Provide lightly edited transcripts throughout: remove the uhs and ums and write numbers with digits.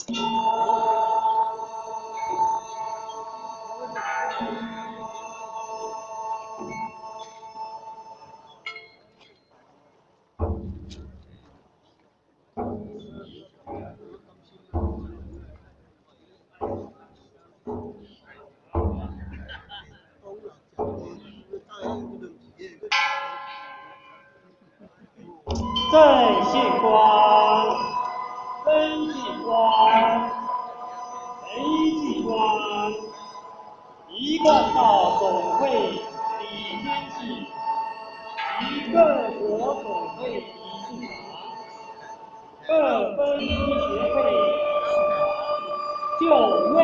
正宪官、分宪官、裴继官、一贯道总会李监事及各国总会理事长、各分支协会就位。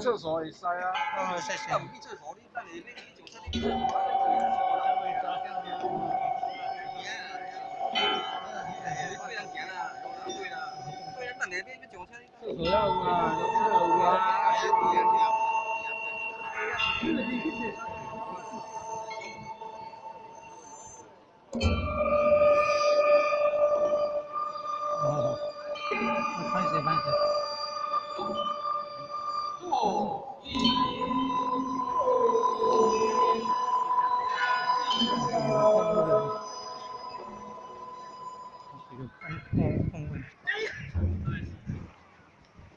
廁所會使啊。廁所要有啊，有啊。哦，歹勢歹勢。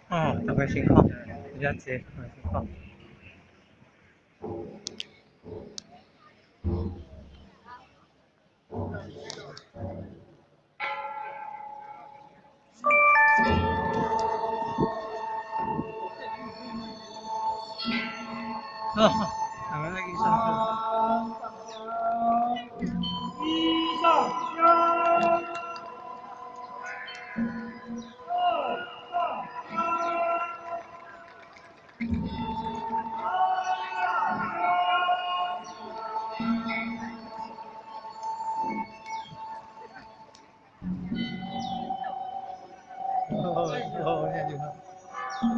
哦，大家辛苦，比較濟，辛苦。哦，赶快去上厕所。一上香，二上香，三上香。哦，哦，这样就好。嗯。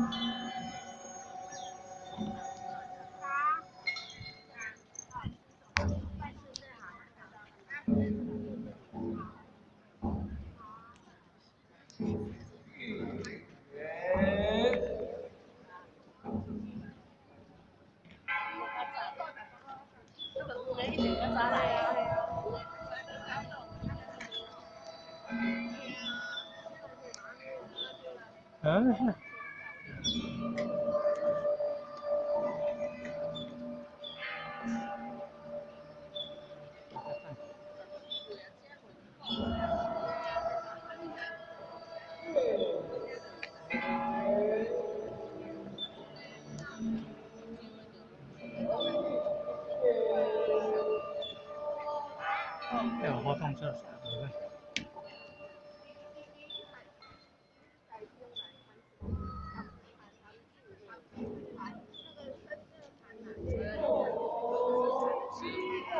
有活动厕所，对不对？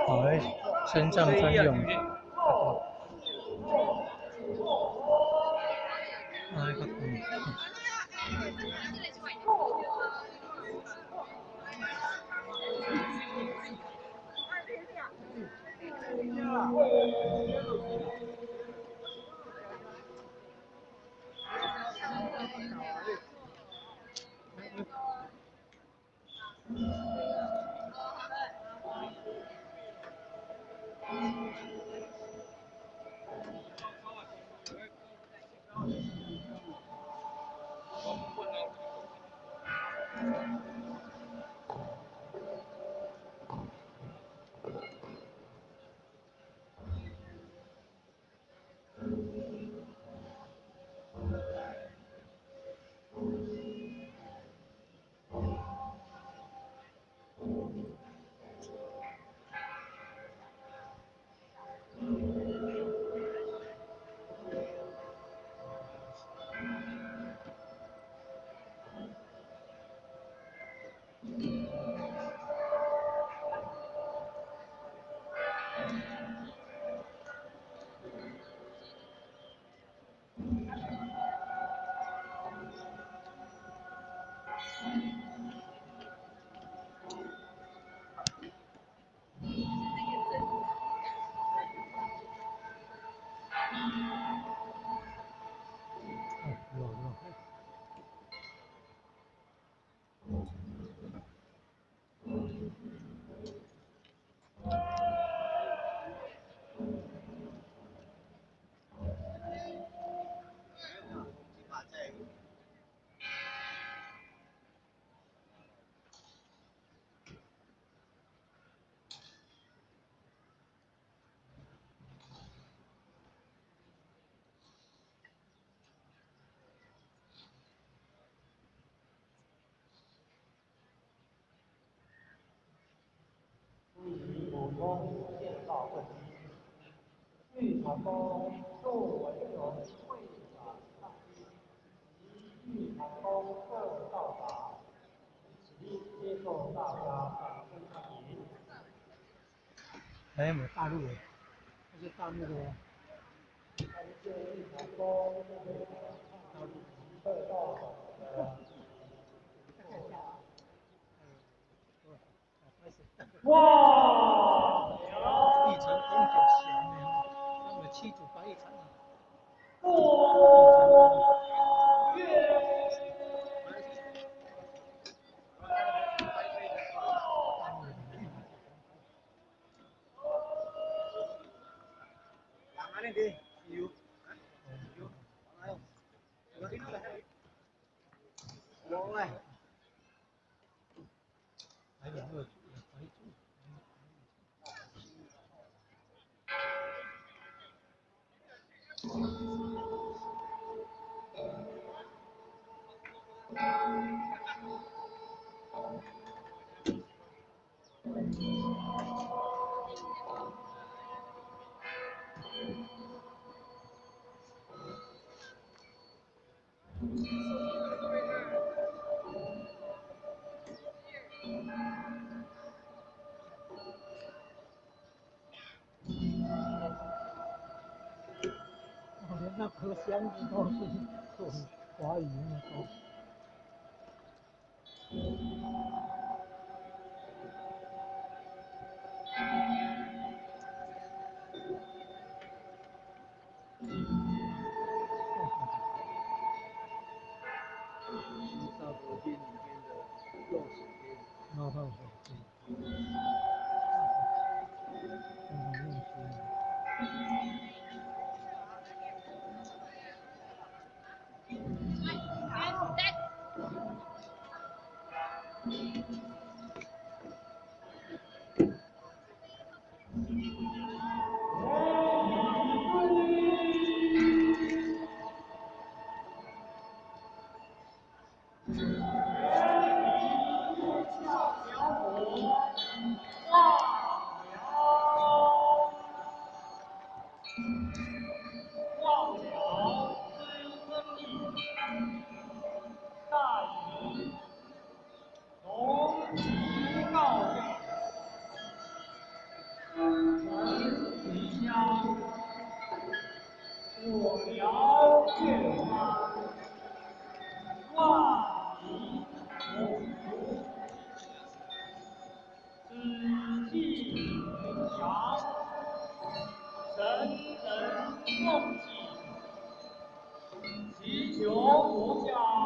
好，身障专用。啊，个嗯。功建造冠军，玉蟾宫杜文雄会长上宾及玉蟾宫各道长起立接受大家掌声欢迎。哎，没大陆的，这是大陆的。感谢玉蟾宫会长及各道长的。哇！玉成宫就贤的，他们七祖八玉成。那颗箱子都是做华语那个。萨佛经里面的右手边。右手边。祈求国家。